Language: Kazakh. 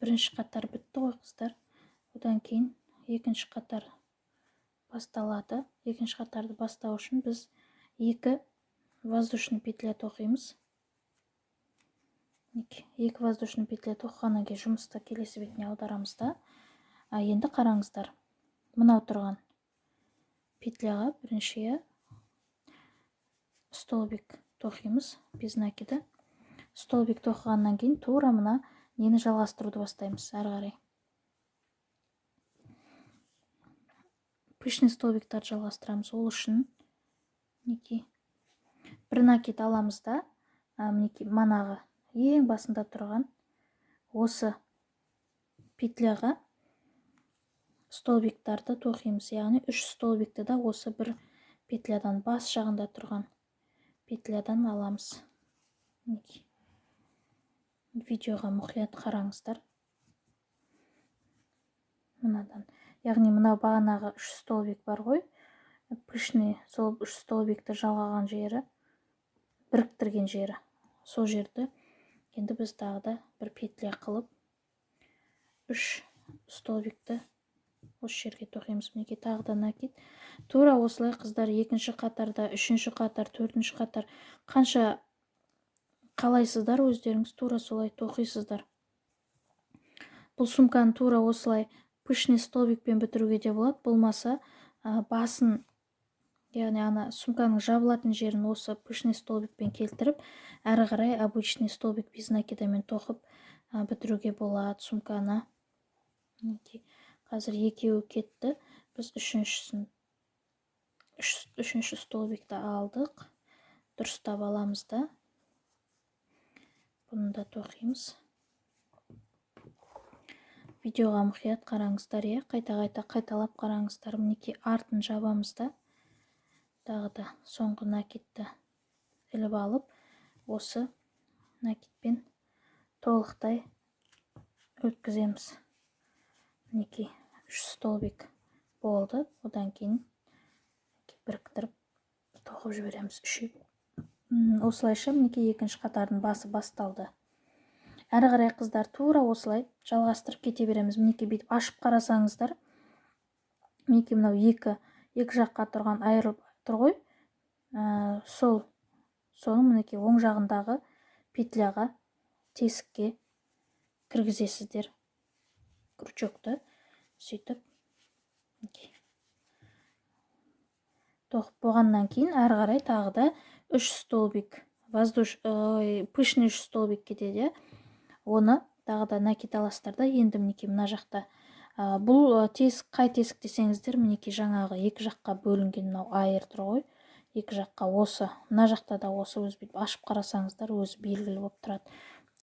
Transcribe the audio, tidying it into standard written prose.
Бірінші қатар бітті ғой, қыздар. Одан кейін екінші қатар басталады. Екінші қатарды бастау үшін біз 2 воздушный петля тоқимыз. 2 воздушный петля тоқығаннан кейін жұмысты келесі бетіне аударамыз да. Енді қараңыздар, мынау тұрған петляға бірінші столбик тоқимыз, без накида. Столбик тоқығаннан кейін тура мына нені жалғастыруды бастаймыз әрі қарай. Пышный столбиктарды жалғастырамыз. Ол үшін мінекей бір накид аламыз да, мінекей манағы ең басында тұрған осы петляға столбиктарды тоқимыз. Яғни 3 столбикті да осы бір петлядан, бас жағында тұрған петлядан аламыз. Мінекей видеоға мұқият қараңыздар. Мынадан, яғни мынау бағанағы 3 столбик бар ғой, пышный, сол 3 столбикті жалғаған жері, біріктірген жері, сол жерді енді біз тағы да бір петля қылып 3 столбикті осы жерге тоқимыз. Мінекей тағы да накид. Тура осылай, қыздар, екінші қатарда, үшінші қатар, төртінші қатар қанша қалайсыздар өздеріңіз, тура солай тоқисыздар. Бұл сумканы тура осылай пышный столбикпен бітіруге де болады, болмаса басын, яғни ана сумканың жабылатын жерін осы пышный столбикпен келтіріп, әрі қарай обычный столбик без накидамен тоқып бітіруге болады сумканы. Мінекей қазір екеуі кетті, біз үшінші столбикті алдық, дұрыстап аламыз да бұны да тоқимыз. Видеоға мұқият қараңыздар, иә, қайта-қайта қайталап қараңыздар. Мінекей артын жабамыз да, тағы да соңғы накидті іліп алып, осы накидпен толықтай өткіземіз. Мінекей 3 столбик болды. Одан кейін біріктіріп тоқып жібереміз үшеу. Осылайша мінекей екінші қатардың басы басталды. Әрі қарай, қыздар, тура осылай жалғастырып кете береміз. Мінекей бүйтіп ашып қарасаңыздар, мінекей мынау екі жаққа тұрған айырылып тұр ғой, сол соның мінекей оң жағындағы петляға, тесікке кіргізесіздер крючокты. Сөйтіп мінекей тоқып болғаннан кейін әрі қарай тағы да 3 столбик пышный 3 столбик кетеді, оны тағы да накид аласыздар да. Енді мінекей мына жақта бұл тесік қай тесік десеңіздер, мінекей жаңағы екі жаққа бөлінген мынау айыр тұр ғой, екі жаққа осы мына жақта да осы, өзі бүйтіп ашып қарасаңыздар өзі белгілі болып тұрады.